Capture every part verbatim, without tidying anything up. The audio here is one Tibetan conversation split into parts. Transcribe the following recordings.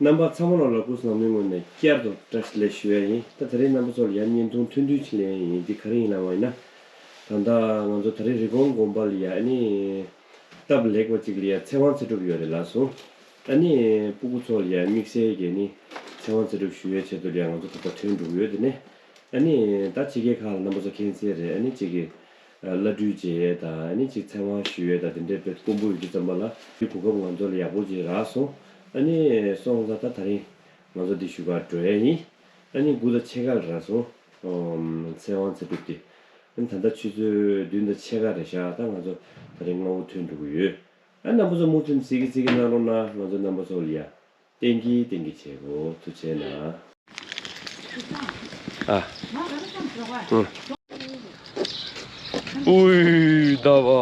རྣམ་པ་ཚང་མ་ལ་སྐུ་གཟུགས་ནང་མི་ངོས་ནས་བསྐྱར་དུ་བཀྲ་ཤིས་བདེ་ལེགས་ཞུ་ཡ་ཡིན། ད་དེ་རིང་རྣམ་པ་ཚོ་ལ་ཡང་བརྙན་ཐུང་ཐུང་ཐུང་ཅིག་ལེན་ཡ་ཡིན། འདི་ག་རེ་ཡིན་ལབ་པ་ཡིན་ན། ད་ལྟ་ང་ཚོ་ད་རེས་རི་ཀོན་དགོན་པ་ལ་ཡ་ཨ་ནི་སྟབས་ལེགས་པ་ཅིག་ལ་ཡ་ཚེ་དབང་ཚེ་སྒྲུབ་ཡོད་རེད་ལབ་སོང་། ཨ་ནི་སྤུ་གུ་ཚོ་ལ་ཡ་དམིགས་བསལ་གྱི་ནི་ཚེ་དབང་ཚེ་སྒྲུབ་ཞུ་ཡའི་ཆེད་དུ་ལ་ཡ་ང་ཚོ་ད་ལྟ་ཐོན་འགྲོ་གི་ཡོད། དེ་ནས་ཨ་ནི་ད་ཕྱི་རྒྱལ་ཁག་ལ་རྣམ་པ་ཚོ་མཁྱེན་གསལ་རེད། ཨ་ནི་གཅིག་གི་བླ་སྤྲུལ་མཇལ་ཡས་དང་ཨ་ནི་གཅིག་ཚེ་དབང་ཞུ་ཡས་དང་དེ་འདྲའི་དཔེ་དཀོན་པོ་ཡོད་རྒྱུ་ཙམ་པ་ལ་གོ་སྐབས་ང་ཚོ་ལ་ཡག་པོ་ཅིག་རག་སོང་། ཨ་ནི་སོང་ཙང་ད་ད་རིང་ང་ཚོ་འདི་བཞུགས་སྒར་འགྲོ་ཡས་ཡིན། ཨ་ནི་དགུ་དང་ཕྱེད་ཀ་ལ་རག་སོང་། ཨོམ། ཚེ་དབང་ཚེ་སྒྲུབ་དེ། ཨ་ནི་ད་ལྟ་ཆུ་ཚོད་བདུན་དང་ཕྱེད་ཀ་རེད་ཤག་ད་ང་ཚོ་ད་རིང་སྔ་པོ་ཐོན་འགྲོ་གི་ཡོད། ཨ་རྣམ་པ་ཚོ་མུ་མཐུད་གཟིགས་ཀྱི་གཟིགས་ཀྱི་གནང་རོགས་གནང་། ང་ཚོ་རྣམ་པ་ཚོ་ལ་ཡ། ཏན་གྱིས་ཏན་གྱིས་བྱེད་དགོས། ཐུགས་རྗེ་གནང་། ཨ། ཨུ། ཨུའི་ཟླ་བ།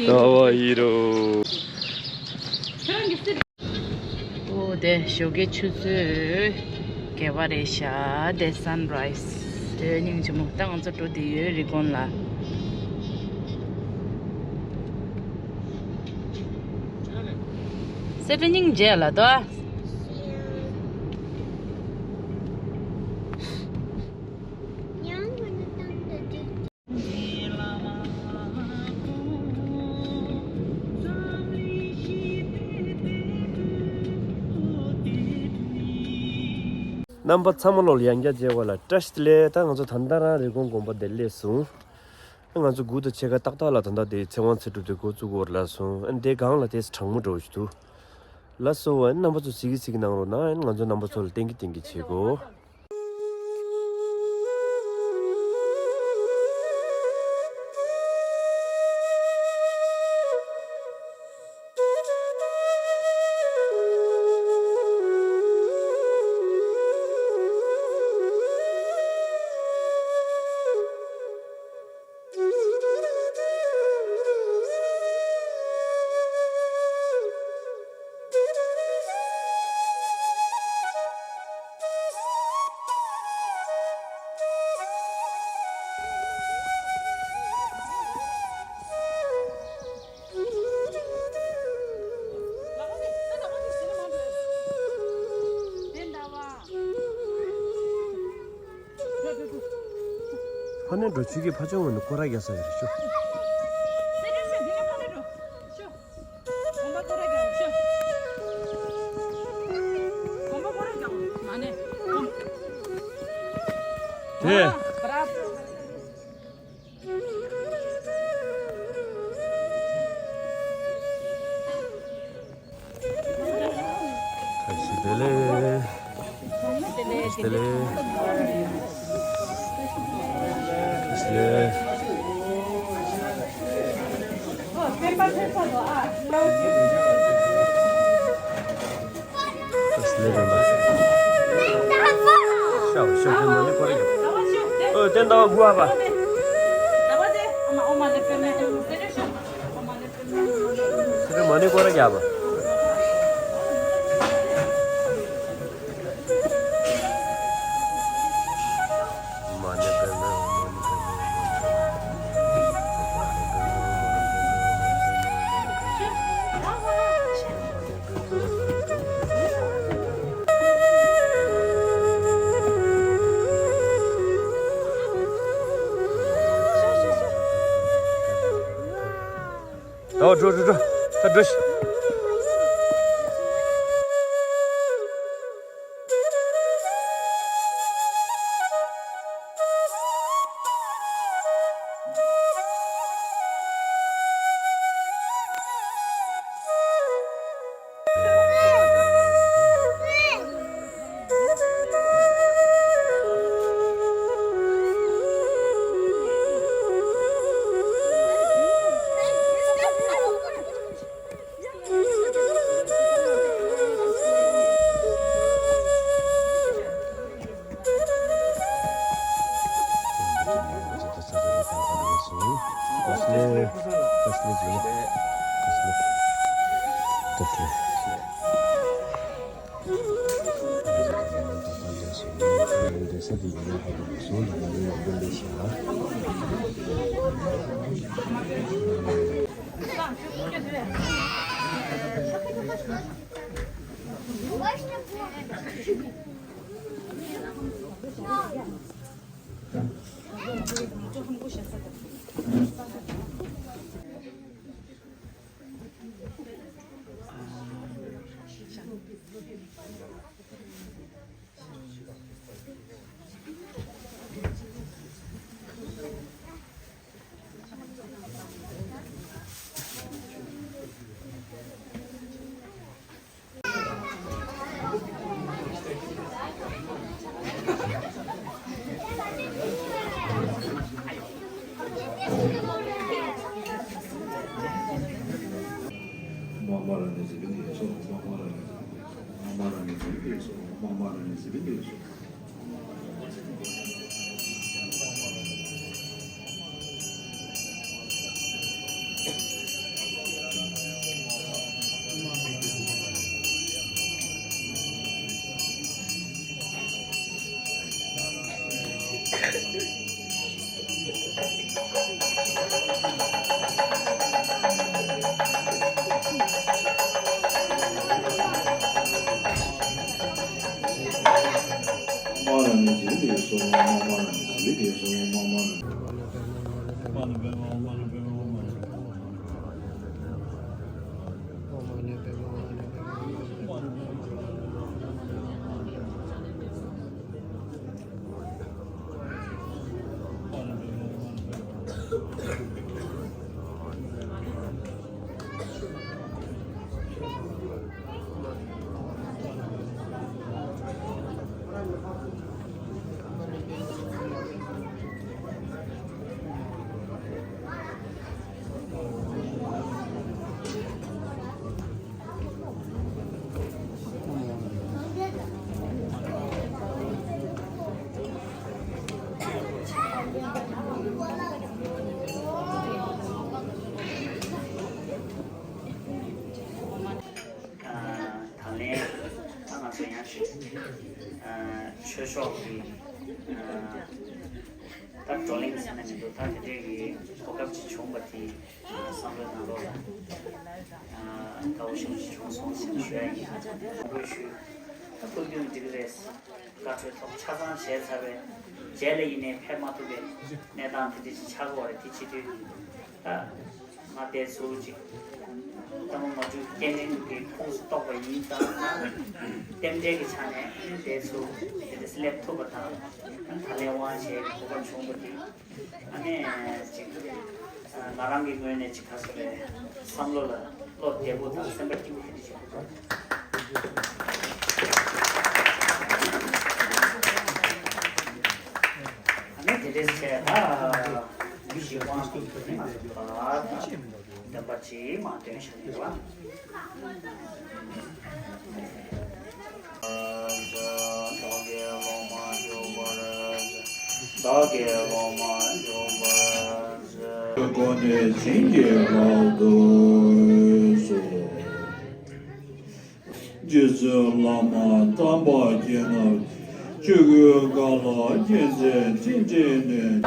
ཟླ་བ་ཧི་རོ། ཨོ་དེ་ཞོགས་ཀའི་ཆུ་ཚོད་བརྒྱད་པ་རེད་ཤག་དེ་སན་རའི་སི། དེ་སྙིང་རྗེ་མོ། ད་ང་ཚོ་འགྲོ་བསྡད་ཡོད་རི་ཀོན་ལ། སེ་ཏྲ་སྙིང་རྗེ་ལ་དོ། རྣམ་པ་ཚང་མ་ལོ་ལ་ཡང་བསྐྱར་མཇལ་བ་ལ་བཀྲ་ཤིས་བདེ་ལེགས། ད་ང་ཚོ་ད་ལྟ་རང་རི་ཀོན་དགོན་པ་དེར་སླེབས་སོང་། ང་ཚོ་དགུ་དང་ཕྱེད་ཀ་ཏག་ཏག་ལ་ད་ལྟ་དེ་ཚེ་དབང་ཚེ་སྒྲུབ་དེ་འགོ་བཙུགས་འོར་ལ་སོང་། ཨ་ནི་དེ་སྒང་ལ་དེ་གྲང་མོ་འདྲ་བོ་ཞིག་འདུག་ལགས་སོ། ཨ་ནི་རྣམ་པ་ཚོ་གཟིགས་ཀྱི་གཟིགས་ཀྱི་གནང་རོགས་གནང་། ཨ་ནི་ང་ཚོ་རྣམ་པ་ཚོ་ལ་ཏན་གྱིས་ཏན་གྱིས་བྱེད་དགོས། ཕ་ནས་འགྲོ་ཆུ་གི་ཕ་ཆུང་ངུ་ནས་སྐོར་ར་རྒྱག་ས་ཡོད་རེད་ཤོ། དེ། བཀྲ་ཤིས་བདེ་ལེགས། བཀྲ་ཤིས་བདེ་ལེགས། བཀྲ་ཤིས་བདེ་ལེགས། བཀྲ་ཤིས་བདེ་ལེགས། ཤ་བ་ཤ་བ་མ་ཎི་སྐོར་ར་རྒྱབ། ཨོ་དེ་ཟླ་བ་དགུ་བ་པ། ཁྱེད་ཚོ་མ་ཎི་སྐོར་ར་རྒྱབ་པ། མ་ཎི་པདྨེ་ཧཱུྃ། མ་ཎི་པདྨེ་ཧཱུྃ། མ་ཎི་པདྨེ་ཧཱུྃ། ཨོ་འགྲོ་འགྲོ་འགྲོ། ད་འགྲོ་ཤི། ད་ལན་ད་ང་ཚོ་ཡང་ཞིག་ཆོས་ཕྱོགས་ཀྱི་ད་བགྲོ་གླེང་ཟེར་ན་མི་འདུག་ད་དེ་འདྲའི་གི་གོ་སྐབས་ཅིག་བྱུང་བ་དེ་བསམ་བློའི་ནང་ལོགས་ལ་དགའ་བོ་ཞེ་པོ་ཅིག་བྱུང་སོང་ཟེར་ནས་ཞུ་ཡ་ཡིན། དགོངས་ཞུ། ད་སྐུ་མདུན་འགྲིག་གི་རེད། བཀའ་འཁྲོལ་ཐོག་ཆ་ཚང་བྱས་ཚར་བའི་རྗེས་ལ་ཡིན་ནའི་ཕེབས་མ་ཐུབ་པའི་གནས་སྟངས་དེ་འདྲ་ཞིག་ཆགས་ཀྱི་ཡོད་རེད། དེ་བྱེད་དུས་ད་ང་དེ་ཚོ་ཅིག་ད་མ་མ་འཇུ་སྐྱེལ་འདྲེན་གྱི་ཁོངས་སུ་གཏོགས་པ་ཡིན་ཙང་། རྟེན་འབྲེལ་གྱི་ཆ་ནས་དེ་ཚོ་དེ་འདྲ་སླེབས་ཐུབ་པ་དང་། ད་ལན་དབང་བྱས་གོ་སྐབས་བྱུང་བ་དེ། ཨ་ནི་ཅིག་ང་རང་གི་ངོས་ནས་ཅིག་ག་ཟེར་རེད། བསམ་བློ་ལ་བློ་བདེ་པོ་དང་སེམས་པ་སྐྱིད་པོ་དེ་འདྲ་ཞིག་འདུག་ཨ་ནི་དེ་འདྲས་བྱས་ད་མི་ཞིག་དབང་དུ་གྱུར་ནས་ང་ཚོ་བར་དང་བདེན་པ་ཅིག་མ་སྟོན་བྱ་ནས་རེད་བ། བདག་གིས་སློབ་མ་བཞུགས་པར་མཛོད། སྒོ་ནས་བྱིན་གྱིས་བརླབ་ཏུ་གསོལ། རྗེ་བཙུན་བླ་མ་དམ་པ་རྒྱལ་བ་ཆོས་ཀྱི་བཀའ་ལ་རྒྱལ་མཚན་འཕྲིན་བཅས་ནས།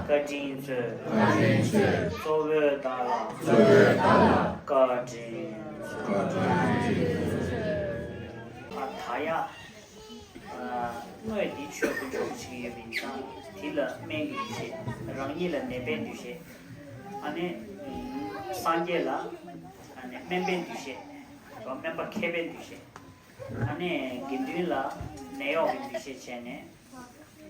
བཀའ་དྲིན་སྩོལ། བཀའ་དྲིན་སྩོལ། གཙོ་བོས་བདག་ལ། གཙོ་བོས་བདག་ལ། བཀའ་དྲིན་སྩོལ། བཀའ་དྲིན་སྩོལ། ཨ་ད་ཡ། ཨ་དངོས་འདི་ཆོས་དཀོན་མཆོག་གི་ཡོད་པ་ཡིན་ཙང་། དེ་ལ་སྨན་གྱི་འདུ་ཤེས། རང་ཉིད་ལ་ནད་པའི་འདུ་ཤེས། ཨ་ནི་སངས་རྒྱས་ལ་ཨ་ནི་སྨན་པའི་འདུ་ཤེས། སྨན་པ་མཁས་པའི་འདུ་ཤེས། ཨ་ནི་དགེ་འདུན་ལ་ནད་གཡོག་གི་འདུ་ཤེས་བྱས་ནས།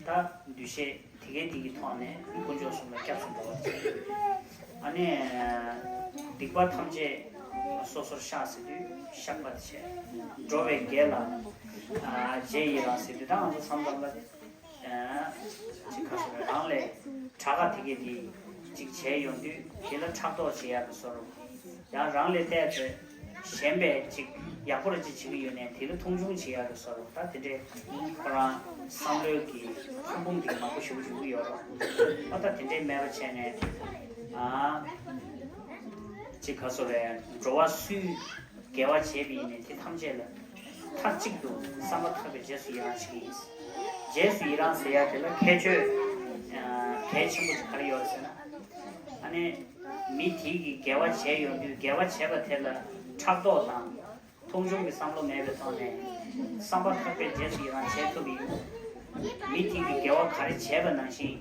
ད་འདུ་ཤེས་དེ་གའི་དེ་གི་ཐོག་ནས་དཀོན་མཆོག་གསུམ་ལ་སྐྱབས་སུ་འགྲོ་བ་བྱས། ཨ་ནི་སྡིག་པ་ཐམས་ཅད་སོ་སོར་བཤགས་ཟེར་དུས་བཤགས་པ་བྱས། འགྲོ་བའི་དགེ་ལ་རྗེས་ཡི་རང་ཟེར་དུས། ད་ང་ཚོ་མཚམས་མཚམས་ལ་ཅིག་ག་ཟེར་རང་ལས་དྲག་ག་དེ་གའི་དེ་ཅིག་བྱས་ཡོང་དུས། དེ་ལ་ཕྲག་དོག་བྱེད་ཡག་གི་བཟོ་འདྲ། ཡང་རང་ལས་བལྟས་ཚེ་གཞན་པས་ཅིག་ཡག་པོ་ར་ཅིག་བྱེད་ཀྱི་ཡོད་ནའི་དེ་ལ་མཐོང་ཆུང་བྱེད་ཡག་གི་བཟོ་འདྲ། ད་དེ་འདྲའི་ཁོ་རང་བསམ་བློའི་གི་ཐབ་ཁུང་དེ་མང་པོ་ཞེ་པོ་ཞིག་ཡོད་རེད། ཨ་ད་དེ་འདྲའི་མེད་པ་བྱས་ནས། ཨ་ཅིག་ག་ཟེར་རེད། འགྲོ་བ་སུས་དགེ་བ་བྱས་པ་ཡིན་ནའི་དེ་ཐམས་ཅད་ལ་མཐའ་གཅིག་ཏུ་བསམ་པ་ཐག་པའི་རྗེས་སུ་ཡི་རང་བྱེད་ཀྱི་ཡིན། རྗེས་སུ་ཡི་རང་ཟེར་ཡག་དེ་ལ་ཁྱད་ཆོས་གལ་ཆེན་པོ་ཅིག་ག་རེ་ཡོད་རེད་ཟེར་ན། ཨ་ནི་མི་དེ་གིས་དགེ་བ་བྱས་ཡོང་དུས། དགེ་བ་བྱས་པ་དེ་ལ་ཕྲག་དོག་དང་། མཐོང་ཆུང་གི་བསམ་བློ་མེད་པའི་ཐོག་ནས་བསམ་པ་ཐག་པས་རྗེས་སུ་ཡི་རང་བྱེད་ཐུབ་པ་ཡིན། མི་དེ་གིས་དགེ་བ་ག་རེ་བྱས་པ་ནང་བཞིན་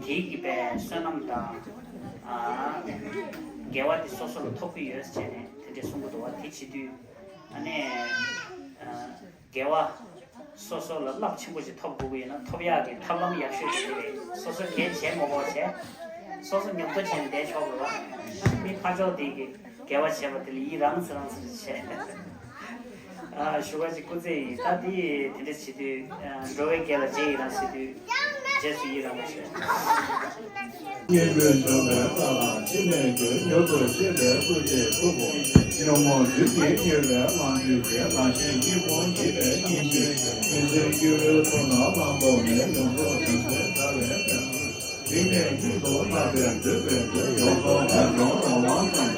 དེའི་གི་པའི་བསོད་ནམས་དང་ཨ་དགེ་བ་དེ་སོ་སོ་ལ་ཐོབ་ཀྱི་ཡོད་ཟེར་བྱས་ནས་དེ་འདྲས་གསུང་གི་འདུག་བ། དེ་བྱེད་དུས་ཨ་ནི་ཨ་དགེ་བ་སོ་སོ་ལ་རླབས་ཆེན་པོ་ཞིག་ཐོབ་དགོས་ཀྱི་ཡོད་ན་ཐོབ་ཡག་གི་ཐབས་ལམ་ཡག་ཤོས་དེ་རེད། སོ་སོ་གལ་བྱེད་མ་དགོས་བྱས། སོ་སོ་ཉོབ་ཏོ་བྱས་ནས་བསྡད་ཆོག་གི་རེད་བ། མི་ཕར་ཕྱོགས་དེ་གི་དགེ་བ་བྱས་པ་དེ་ལ་ཡི་རང་ཚེ་རང་ཚེ་བྱས། ཨ་ཞུ་བ་ཅིག་སྐུ་ཚེ་ཡིན། ད་དེ་དེ་འདྲ་བྱེད་དུས་ཨ་འགྲོ་བའི་དགེ་ལ་རྗེས་ཡི་རང་ཟེར་དུས་རྗེས་སུ་ཡི་རང་བ་ཞིག་སྙན་པའི་འཇམ་པའི་ས་ལ་འཆི་མེད་ཀྱི་མྱུར་དུ་གཤེགས་པའི་སྐུ་ཚེ་ཐུབ་པོ། ཉོན་མོངས་བདུད་ཀྱིས་མྱོས་པའི་ལང་ཚོའི་གེགས་དང་ཞེན་གྱིས་ཁོང་ཉེས་པའི་གཉེན་གཤིས་མི་བཟོད་སྐྱེ་བོའི་ཚོགས་རྣམས་ལ་ཕོག་ནས་ཡོངས་རྫོགས་བྱང་སེམས་དགའ་བའི་དོན། དེང་ནས་ཀུན་ཏུ་བསྔགས་པའི་འདོད་པའི་དོན་ཡོངས་རྫོགས་ངེས་འབྱུང་རང་དབང་ཐོབ།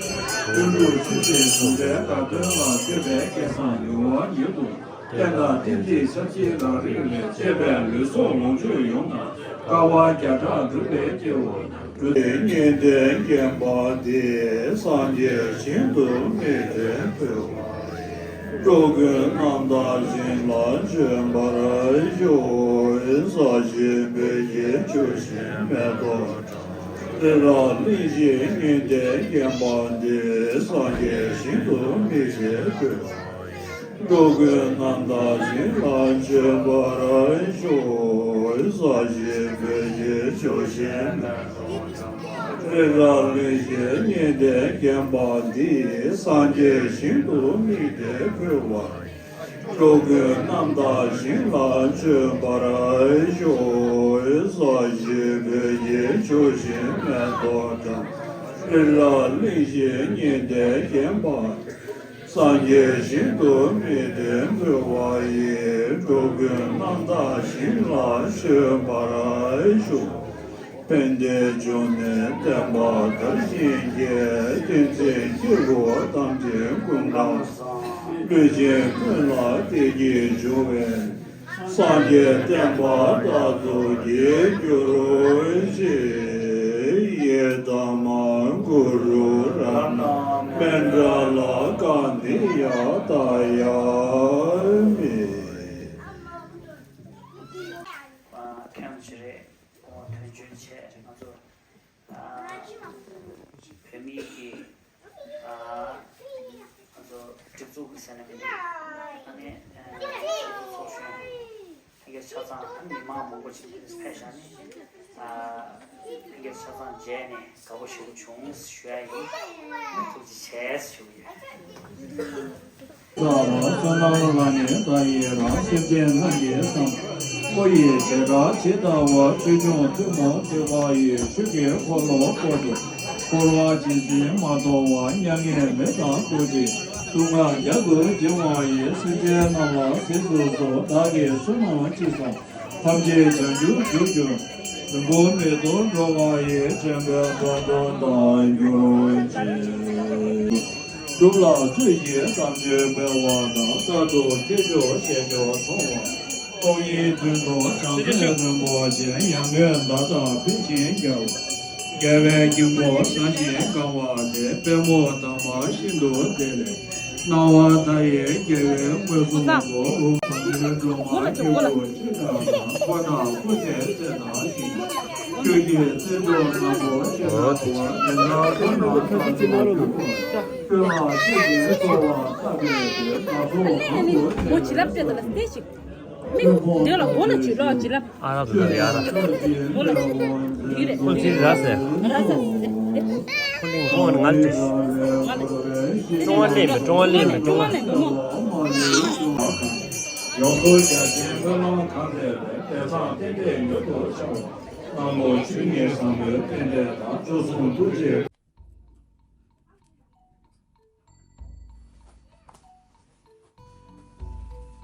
ཀུན་འགྲོ་ཆོས་སྲིད་ཟུང་འབྲེལ་དགའ་སྟོན་ལ་བསྐྱོད་པའི་སྐལ་བཟང་མྱུར་བ་མྱུར་དུ། རྟེན་དང་རྟེན་གཅིག་ཆབས་ཅིག་རང་རིགས་ལས་བཅས་པའི་ལུས་སྲོག་ལོངས་སྤྱོད་ཡོངས་དང་དཀའ་བ་བརྒྱ་ཕྲག་བསྒྲུབས་པའི་སྐྱེ་བོ། བརྙེས་ཏེ་མཁྱེན་པ་འདི་སངས་རྒྱས་ཞིང་དུ་དམིགས་ཏེ་འཕོ་བ་ཡི། འགྲོ་ཀུན་རྣམ་དག་ཞིང་ལ་སྤྱོད་པར་ཤོག་ས་གཞི་བོད་ཀྱི་ཆུ་ཤིང་མེ་ཏོག་བཀྲ། རི་རབ་གླིང་བཞི་བརྙེས་ཏེ་མཁྱེན་པ་འདི་སངས་རྒྱས་ཞིང་དུ་དམིགས་ཏེ་འཕོ་བ་ཡི། འགྲོ་ཀུན་རྣམ་དག་ཞིང་ལ་སྤྱོད་པར་ཤོག་ས་གཞི་བོད་ཀྱི་ཆུ་ཤིང་མེ་ཏོག་བཀྲ། རི་རབ་གླིང་བཞི་བརྙེས་ཏེ་མཁྱེན་པ་འདི་སངས་རྒྱས་ཞིང་དུ་དམིགས་ཏེ་འཕོ་བ་ཡི། འགྲོ་ཀུན་རྣམ་དག་ཞིང་ལ་སྤྱོད་པར་ཤོག་ས་གཞི་བོད་ཀྱི་ཆུ་ཤིང་མེ་ཏོག་བཀྲ། རི་རབ་གླིང་བཞི་བརྙེས་ཏེ་མཁྱེན་པ་སངས་རྒྱས་ཞིང་དུ་དམིགས་ཏེ་འཕོ་བ་ཡི། འགྲོ་ཀུན་རྣམ་དག་ཞིང་ལ་སྤྱོད་པར་ཤོག་ཕན་བདེའི་འབྱུང་གནས་བསྟན་པ་དར་ཞིང་རྒྱས། བསྟན་འཛིན་སྐྱེ་དགུ་དམ་ཅན་ཀུན་དགའ་བཟང་། ལུས་ཅན་ཀུན་ལ་བདེ་སྐྱིད་འབྱུང་བའི། སངས་རྒྱས་བསྟན་པ་རྟག་ཏུ་རྒྱས་གྱུར་ཅིག་ཡི་དམ་གུ་རུ་རཏྣ་མཎྜལ་ཀ་ནདྱ་ཏདྱ་མི། ཨ་ཁྱེད་རང་ཚོ་རེད། ཁོང་དོན་བརྗོད་བྱས་ང་ཚོ་ཨ་བོད་མིའི་གི་ཨ་ང་ཚོ་སྒྲིག་འཛུགས་ཀྱི་ཟེར་ན་མི་འདུག་ཨ་ནི་ཨ་ཚོགས་གཞོན་ལྷན་རྒྱས་ཆ་ཚང་ཨ་མི་མང་མང་པོ་ཅིག་འདིར་ཕེབས་བཞག་ནས་ཨ་ལྷན་རྒྱས་ཆ་ཚང་མཇལ་ནས་དགའ་པོ་ཞེ་པོ་བྱུང་ཞུ་ཡ་ཡིན། ཐུགས་རྗེ་ཆེ་ཞུ་གི་ཡོད། ལྷ་བསོད་ནམས་ལ་ནི་བདག་ཡི་རང་། སེམས་ཅན་རྣམས་ཀྱི་བསམ་པ་ཀུན་ཡིད་བྱེ་བྲག་ཇི་ལྟ་བ། ཆོས་སྐྱོང་ཐུན་མོང་ཐེག་པ་ཡི། ཆོས་ཀྱི་འཁོར་ལོ་བསྐོར་དུ་བསྐོར་བ་ཇི་བཞིན་མ་དོར་བ། མྱ་ངན་མེད་དང་ཐུགས་རྗེས་སྡུག་བསྔལ་བརྒྱ་དུ་བྱེད་པ་ཡི། སེམས་ཅན་རྣམས་ལ་གཟིགས་སུ་གསོལ། བདག་གིས་བསོད་ནམས་ཅི་བསགས་ཐམས་ཅད་བྱང་ཆུབ་རྒྱུར་གྱུར། རིང་པོ་མི་ཐོགས་འགྲོ་བ་ཡི། དྲན་པའི་དགྲ་སྡང་དག་གྱུར་ཅིག་སྒྲུབ་ལ་ཚུལ་བཞིན་དམ་ཆོས་སྤེལ་བ་དང་། རྟག་ཏུ་ཁྱེད་ཆོས་བྱེད་ཕྱོགས་མཐོང་བ། སྟོང་ཉིད་དོན་དུ་བྱང་སེམས་རིན་པོ་ཆེ། ཡར་ངོའི་ཟླ་ལྟར་འཕེལ་ཞིང་རྒྱས་པ། རྒྱལ་བའི་དཀྱིལ་འཁོར་བཟང་ཞིང་གང་བ་ལས། པདྨོ་དམ་པ་ཤིན་ཏུ་བདེ་ལེགས། སྣང་བ་མཐའ་ཡས་རྒྱལ་བའི་དངོས་གསུང་སྒོ། འོ་བ་དུར་སྒྲོལ་མ་སྤྱི་བོ་སྤྱི་དང་ནང་། འཁོར་དང་སྐུ་ཚེའི་སྲས་དང་ཞིང་། ཆོས་ཀྱི་རྩེ་མཆོག་ནག་པོ་ཆེ་དང་བ། དེ་ལྟར་འཁོར་དང་ཚོགས་ཀྱི་དབུས། ཀུན་ལ་ཆོས་ཀྱི་རྩོལ་བ་ཚ་བའི་དེ། བདག་སོགས་གང་དུ་བྱོན་པའི་ཚེ། མིག་འདི་ལ་མགོ་ལ་བྱུགས་ལོ་བྱི་ལ། ཨ་རབ་ཏུ་ད་རེད་ཨ་རབ། མགོ་ལ་བྱུགས། འདི་རེད། ཁོ་ཅི་ར་ཟེར། ར་ཟེར། ཁོ་ལིང་ཁོ་ང་ལ་ཏུ། ང་ལ་ཅི། ཀྲོང་བ་ལེ་མེ་ཀྲོང་བ་ལེ་མེ་ཀྲོང་བ། ཡོངས་སུ་རྒྱ་ཆེན་སྨོན་ལམ་གང་མཛད་པའི། དེ་ཚང་རྟེན་འབྲེལ་མྱུར་དུ་འཆང་བ། སྔ་མོ་ཆོས་ཉིད་བཟང་པོའི་རྟེན་འབྲེལ་དང་། བཅུ་གསུམ་ཐུགས་རྗེའི།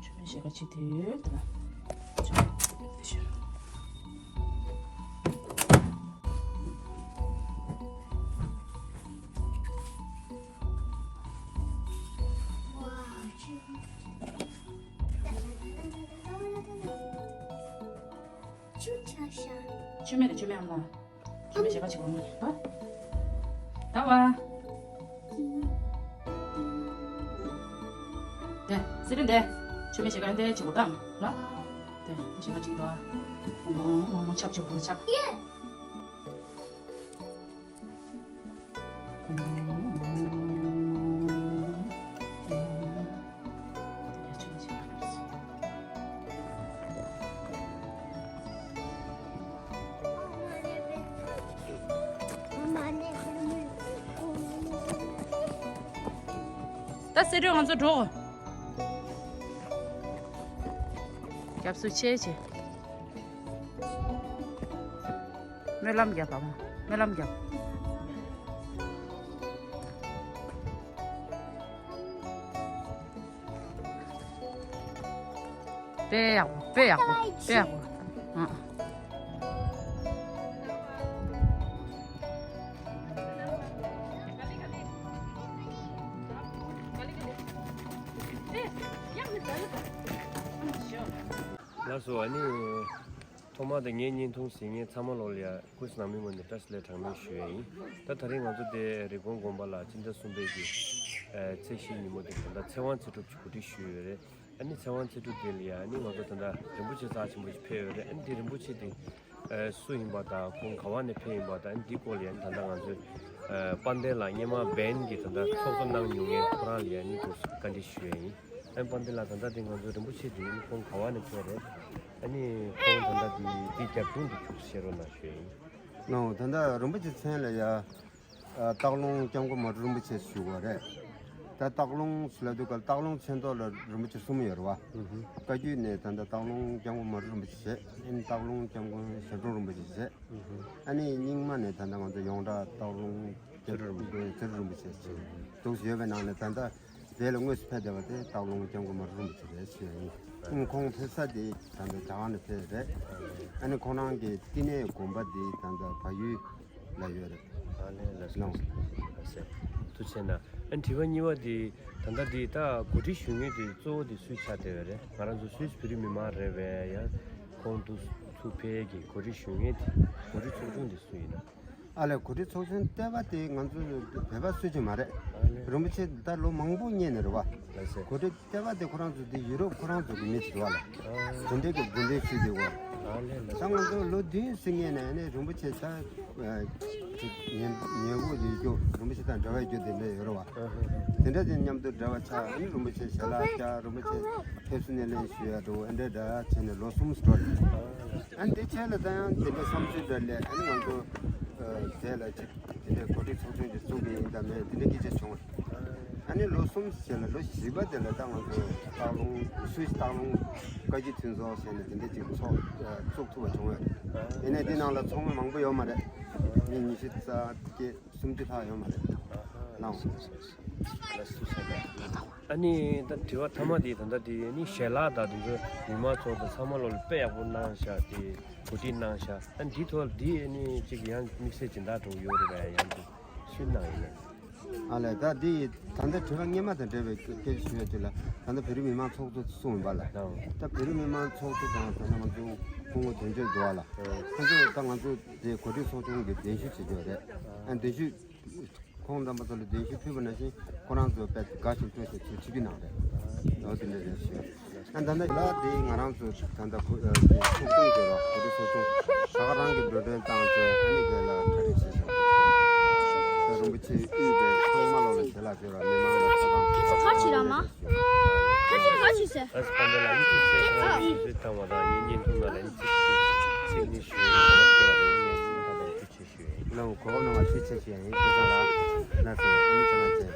ཆུ་མེད་ཞེ་ག་ཅི་དེ་ཡོད་དམ། ཆུ་མེད་དེ་ཤོར། ཆུ་མེད་དེ་ཆུ་མེད་ཨ་མ་ལགས། ཁྱོད་མི་ཞེ་པོ་ཅིག་འོང་ད། ད་བ། དེ་རིང་འདི་ཆོས་མེད་ཞལ་དཀར་འདི་ཆེན་པོ་བཏང་ལ། དེ་ཞལ་དཀར་ཅིག་འདུག་ཨ། ཆབ་ཆུ་བོ་ཆབ། ད་སེ་འབྲས་ང་ཚོ་འགྲོ། རྒྱབ་སུ་ཆེ་ཆེ། སྨོན་ལམ་རྒྱབ་པ་མ། སྨོན་ལམ་རྒྱབ། དཔེ་ཡག་པོ། དཔེ་ཡག་པོ། དཔེ་ཡག་པོ། ཨ། ལགས་སོ། ཨ་ནི། ཐོག་མར་དེ་ངའི་བརྙན་ཐུང་གཟིགས་མཁན་ཚང་མ་ལོག་ལ་ཡ་སྐུ་གཟུགས་ནང་མི་ངོས་ནས་བཀྲ་ཤིས་བདེ་ལེགས་གྲངས་མེད་ཞུ་ཡ་ཡིན། ད་དེ་རིང་ང་ཚོ་དེ་རི་ཀོན་དགོན་པ་ལ་སྤྱི་ཟླ་གསུམ་པའི་གི་ཨ་ཚེས་བཞི་ཉིན་མོ་དེ་ད་ལྟ་ཚེ་དབང་ཚེ་སྒྲུབ་ཀྱི་གོ་སྒྲིག་ཞུས་ཡོད་རེད། ཨ་ནི་ཚེ་དབང་ཚེ་སྒྲུབ་དེ་ལ་ཡ་ཨ་ནི་ང་ཚོ་ད་ལྟ་རིན་པོ་ཆེ་རྩ་ཆེན་པོ་ཞིག་ཕེབས་ཡོད་རེད། ཨ་ནི་དེ་རིན་པོ་ཆེ་དེ་ཨ་སུ་ཡིན་པ་དང་ཁོང་ག་བ་ནས་ཕེབས་ཡིན་པ་དང་ཨ་ནི་འདི་སྐོར་ལ་ཡ་ཨ་ནི་ད་ལྟ་ང་ཚོས་ཨ་དཔལ་ལྡན་ལགས་སྔོན་མ་བན་གྱི་ད་ལྟ་ཚོགས་གཙོ་གནང་མྱོང་མཁན་ཁོ་རང་ལ་ཡ་ཨ་ནི་ཐུགས་བཀའ་འདྲི་ཞུ་ཡ་ཡིན། ཨ་ནི་དཔལ་ལྡན་ལགས་ད་ལྟ་དེ་ང་ཚོ་རིན་པོ་ཆེ་དེ་ཁོང་ག་བ་ནས་ཕེབས་རེད། ཨ་ནི་ཁོང་ད་ལྟ་དེ་དེ་རྒྱབ་ལྗོངས་དེ་ཁྱུག་ཙམ་བཤད་རོགས་གནང་ཞུ་ཡ་ཡིན། ལགས་ད་ལྟ་རིན་པོ་ཆེ་མཚན་ལ་ཡ་ཨ་སྟག་ལུང་སྐྱབས་མགོན་མ་སྒྲོལ་རིན་པོ་ཆེ་ཞུ་དགོས་རེད། ད་སྟག་ལུང་ཟེར་ལབ་དུས་སྐབས་སྟག་ལུང་ཆོས་ཐོག་ལ་རིན་པོ་ཆེ་གསུམ་ཡོད་རེད་བ། ཨུ་ཧུ། བཀའ་བརྒྱུད་ནས་ད་ལྟ་སྟག་ལུང་སྐྱབས་མགོན་མ་སྒྲོལ་རིན་པོ་ཆེ་བྱས། ཨ་ནི་སྟག་ལུང་སྐྱབས་མགོན་ཞབས་དྲུང་རིན་པོ་ཆེ་བྱས། ཨུ་ཧུ། ཨ་ནི་རྙིང་མ་ནས་ད་ལྟ་ང་ཚོ་ཡོངས་གྲགས་སྟག་ལུང་ཚེ་རིང་རིན་པོ་ཆེ་ཟེར་འདུག་སེ་ཡོད་པའི་ནང་ནས་ད་ལྟ་དེ་ལ་དངོས་སུ་ཕེབས་བསྡད་པ་དེ་སྟག་ལུང་སྐྱབས་མགོན་མ་སྒྲོལ་རིན་པོ་ཆེ་རེད་ཞུ་ཡ་ཡིན། ཨ་ནི་ཁོང་ཕེབས་ས་དེ་ད་ལྟ་རྒྱ་གར་ནས་ཕེབས་རེད། ཨ་ནི་ཁོང་རང་གི་བསྟི་གནས་དགོན་པ་དེ་ད་ལྟ་བལ་ཡུལ་ལ་ཡོད་རེད། ཨ་ལས་ལགས་སོ། ལགས་སོ། ལགས་སོ། ཐུགས་རྗེ་གནང་། ཨ་ནི་དྲི་བ་གཉིས་པ་དེ་ད་ལྟ་དེ་ད་གོ་སྒྲིག་ཞུ་མཁན་དེ་གཙོ་བོ་དེ་སུས་ཆགས་བསྡད་ཡོད་རེད། ང་རང་ཚོ་སུད་སི་བོད་རིགས་མི་མང་རེད་པས། ཡང་ཁོང་དུ་ཚུར་ཕེབས་ཀྱི་གོ་སྒྲིག་ཞུ་མཁན་དེ་གོ་སྒྲིག་ཚོགས་ཆུང་དེ་སུ་ཡིན་ན། ཨ་ལས་གོ་སྒྲིག་ཚོགས་ཆུང་ལྟེ་བ་དེ་ང་ཚོ་བོད་པ་སུ་གཅིག་མ་རེད། ཨ་ལས། རིན་པོ་ཆེ་ད་ལོ་མང་པོ་བསྙེན་ནས་རེད་བ། ལགས་སོ། གོ་སྒྲིག་ལྟེ་བ་དེ་ཁོ་རང་ཚོ་དེ་ཡུ་རོབ་ཁོ་རང་ཚོ་གི་མི་ཅིག་རེད་བ་ལ། ཨ་ལས། དེ་འདྲའི་གི་དགོན་སྡེ་ཞིག་དེ་བ། ཨ་ལས་ལགས་སོ། ད་ང་ཚོ་ལོ་བདུན་ཟིན་ངེས་ནས་ནས་རིན་པོ་ཆེ་ད་ཉན་ཉན་གོ་ཡོད་རྒྱུ་རིན་པོ་ཆེ་དང་འབྲེལ་བ་ཡོད་རྒྱུ་དེ་འདྲ་ཡོད་རེད་བ། ཨ་ཧ་ཧ། དེ་འདྲ་དེ་མཉམ་དུ་འབྲེལ་བ་ཆགས། ཨ་ནི་རིན་པོ་ཆེ་ཞལ་ལག་བཅར། རིན་པོ་ཆེ་ཕེབས་བསུ་སྣེ་ལེན་ཞུ་ཡ་འགྲོ། ཨ་འདྲ་འདྲ་བྱས་ནས་ལོ་གསུམ་འགྲོ་རེད། ཨ་ནི་དེ་ཆེད་ལ་ད་ཡང་དེ་འདྲ་བསམ་ཚུལ་འདྲ་སླེབས། ཨ་ནི་ང་ཚོ་ཨ་དེ་ལ་ཅིག་དེ་འདྲའི་གོ་སྒྲིག་ཚོགས་ཆུང་ཅིག་བཙུགས་པ་ཡིན་དང་མེད་དེ་འདྲ་སྐད་ཆ་བྱུང་བ། ཨ་ནི་ལོ་གསུམ་རྗེས་ལ་ལོ་བཞི་པ་དེ་ལ་ད་ང་ཚོ་སྟག་ལུང་སུད་སི་སྟག་ལུང་བཀའ་བརྒྱུད་མཐུན་ཚོགས་ཟེར་ནས་དེ་འདྲ་ཅིག་ཚོགས་ཨ་བཙུགས་ཐུབ་པ་བྱུང་བས། ཡིན་ནའི་དེ་ནང་ལ་ཚོགས་མི་མང་པོ་ཡོད་མ་རེད། མི་ཉི་ཤུ་རྩ་བརྒྱད་སུམ་ཅུ་ལྷག་ཡོད་མ་རེད། ལགས་སོ། ལགས་སོ། ཨ་ནི་ད་དྲི་བ་མཐའ་མ་དེ་ད་ལྟ་དེ་ནི་ཞལ་ལག་དང་དེ་ཚོ་མི་མང་ཚོགས་དང་ཚང་མ་ལོ་ལ་དཔེ་ཡག་པོ་གནང་ཤག་དེ་གོ་སྒྲིག་གནང་ཤག་ཨ་འདི་ཐོག་འདི་ཨ་ནི་ཅིག་ཡང་དམིགས་བསལ་སྦྱིན་བདག་གྲོགས་ཡོད་རེད་པས། ཡང་དུ་ཤུལ་གནང་ཡིན་ལ། ཨ་ལས། ད་འདི་ད་ལྟ་དྲི་བ་སྔོན་མ་དང་འབྲེལ་བའི་སྐད་ཆ་ཞུ་ཡ་དེ་ལ་ད་ལྟ་བོད་རིགས་མི་མང་ཚོགས་གཙོ་གསུངས་པ་ལ། ད་བོད་རིགས་མི་མང་ཚོགས་གཙོ་དང་ད་ལྟ་ང་ཚོ་སྐུ་ངོ་དོན་གཅོད་འདུག་བ་ལ། ཁོང་ཚོ་ད་ང་ཚོ་དེ་གོ་སྒྲིག་ཚོགས་ཆུང་གི་གདན་ཞུ་བྱེད་རྒྱུ་རེད། ཨ་གདན་ཞུ་ཁོང་རྣམ་པ་ཚོ་ལ་གདན་ཞུ་ཕུལ་བ་ནང་བཞིན་ཁོ་རང་ཚོ་དཔེ་དགའ་ཞིང་སྤྲོ་ཞིང་ཚུར་ཁྲིད་རྒྱུ་གནང་རེད། ཨོ་དེ་འདྲ་རེད་ཞུ། ཨ་ད་ལྟ་ལ་དེ་ང་རང་ཚོ་ད་ལྟ་གོ་ཨ་དེ་ཚོགས་ཆུང་ཟེར་བ་གོ་སྒྲིག་ཚོགས་ཆུང་ད་ག་རང་གི་འགྲོ་གྲོན་བཏང་བྱས་ཨ་ནི་དེ་ལ་གྲ་སྒྲིག་བྱས་ཤག་ད་རིན་པོ་ཆེ་དབུས་པའི་ཚང་མ་ལོག་ལ་དེ་ལ་ཟེར་བ་མི་མང་ལ་ཚོགས་ཁང་ཁ་ཆེ་ཁ་ཆེ་ར་མ། ཁ་ཆེ་ཁ་ཆེ་ཟེར། ཨ་སི་ཕན་ད་ལ་ཡིན་གཅིག་བྱས་ཁ་ཆེ་ཟེར་བཏང་བ་དང་ཡིན་ཉིན་ཐུང་ན་ལ་ཡིན་གཅིག་ཚིག་ནི་ཞུ་ཡིན་ཁ་ཆེ་བ་དང་ཡིན་ཉིན་ཐུང་ད་དང་ཁ་ཆེ། ལོ་གོ་ནང་ལ་ཤུགས་ཆེ་ཞིག་ཡིན་ཁྱེད་ཚང་ལ་ན་སོ་ཨ་ནི་ཚང་མ་ཆེ།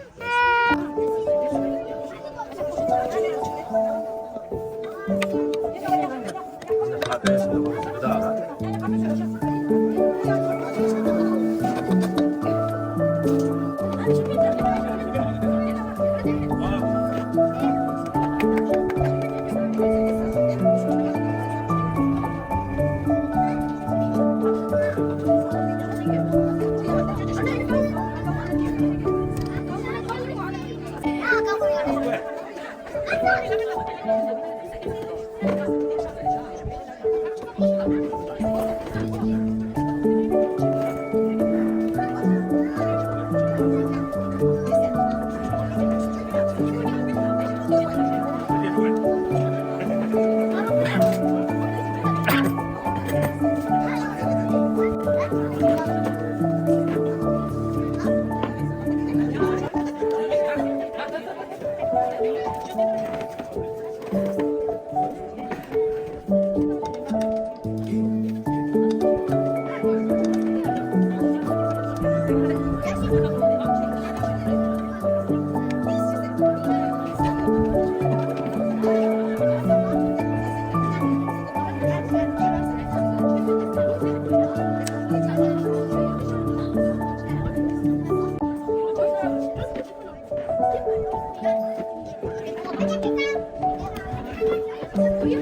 ལགས་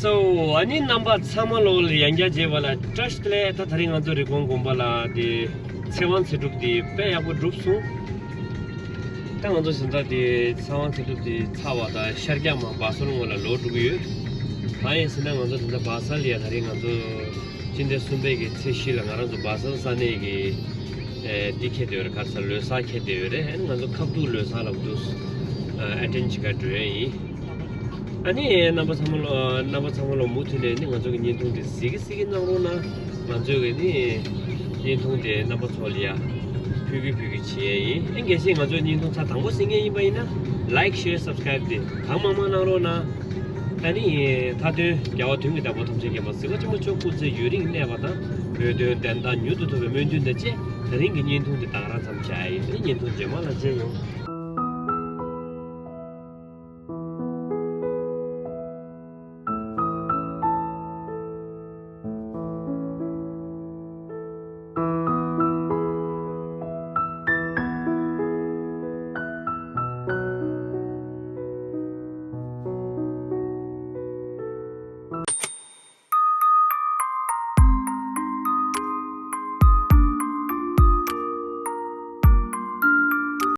སོ། ཨ་ནི་རྣམ་པ་ཚང་མ་ལོ་ལ་ཡང་བསྐྱར་མཇལ་བ་ལ་བཀྲ་ཤིས་བདེ་ལེགས། ད་དེ་རིང་ང་ཚོ་རི་ཀོན་དགོན་པ་ལ་དེ་ཚེ་དབང་ཚེ་སྒྲུབ་དེ་དཔེ་ཡག་པོ་གྲུབ་སོང་། ད་ང་ཚོ་གཟེངས་རྟགས་དེ་ཚེ་དབང་ཚེ་སྒྲུབ་དེ་ཚར་བ་དང་ཤར་རྒྱག་མ་བྷ་སལ་ངོས་ལ་ལོག་འགྲོ་གི་ཡོད། གང་ཡིན་ཟེར་ན་ང་ཚོ་དེ་འདྲ་བྷ་སལ་ལ་ཡ་དེ་རིང་ང་ཚོ་སྤྱི་ཟླ་གསུམ་པའི་གི་ཚེས་བཞི་ལ་ང་རང་ཚོ་བྷ་སལ་ས་གནས་ཀྱི་ཨེ་འདི་འཁེལ་བསྡད་ཡོད་རེད། ག་རེ་ཟེར། ལོ་གསར་འཁེལ་བསྡད་ཡོད་རེད། ཨ་ནི་ང་ཚོ་ཁ་ཐུག་ལོ་གསར་ལ་འདུག་ཨེ་ཨེ་ཊེན་ཌ་བྱེད་ག་འགྲོ་ཡ་ཡིན། ཨ་ནི་རྣམ་པ་ཚང་མ་ལོ་རྣམ་པ་ཚང་མ་ལོ་མུ་མཐུད་ནས་ནི་ང་ཚོ་གི་བརྙན་ཐུང་དེ་གཟིགས་ཀྱི་གཟིགས་ཀྱི་གནང་རོགས་གནང་། ང་ཚོས་གི་ནི་བརྙན་ཐུང་དེ་རྣམ་པ་ཚོ་ལ་ཡ་ཕུལ་གི་ཕུལ་གི་བྱེད་ཡ་ཡིན། ཨེ་གལ་སྲིད་ང་ཚོའི་བརྙན་ཐུང་ཚར་དང་པོ་གཟིགས་མཁན་ཡིན་པ་ཡིན་ན་ལའིཀ་ཤེར་སབ་སི་ཀ་རའིབ་དེ་གང་མང་མང་གནང་རོགས་གནང་། ཨ་ནི་མཐའ་དོན་རྒྱལ་བ་དོན་གྱི་བདག་པོ་ཐམས་ཅད་མཁྱེན་པ་གཟིགས་པ་ཆེན་པོ་མཆོག་སྐུ་ཚེ་ཡུན་རིང་གནས་པ་དང་། བོད་དོན་བདེན་མཐའ་མྱུར་དུ་ཐོབ་པའི་སྨོན་འདུན་དང་བཅས་དེ་རིང་གི་བརྙན་ཐུང་འདི་ད་ག་རང་མཚམས་བཞག་ཡ་ཡིན། བརྙན་ཐུང་རྗེས་མ་ལ་མཇལ་ཡོང་།